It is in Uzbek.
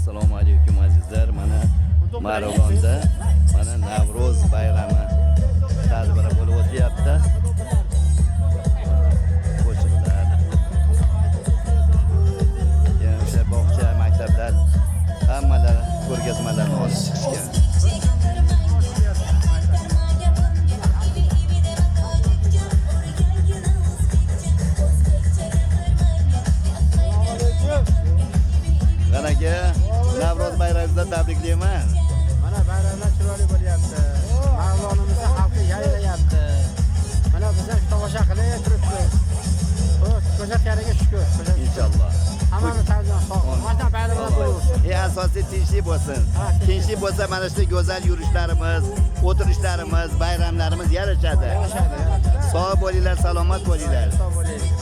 Assalomu alaykum, azizlar. Mana Marg'ilonda mana Navro'z bayrami tadbiri bo'lib o'tyapti. Qo'shiqlar. Yana o'sha bog'cha, maktablar hammalari ko'rgazmalarni olib chiqishgan. Qani aka, Navro'z bayramingizda tabriklayman. Mana bayramlar chiroyli bo'lyapti. Marg'ilonimizni xalqi yaylayapti. Mana biz ham shu tomosha qilib turibmiz. Xo'sh, ko'rsatganiga shukur. Inshaalloh. Hammamiz tarjima sog'. Mana bayramlar bo'laversin. Eng asosiy tinchlik bo'lsin. Ha, tinchlik. Tinchlik bo'lsa, mana shu go'zal yurishlarimiz, o'tirishlarimiz, bayramlarimiz yarashadi. Yarashadi, yarashadi. Sog' bo'linglar, salomat bo'linglar. Sog' bo'ling.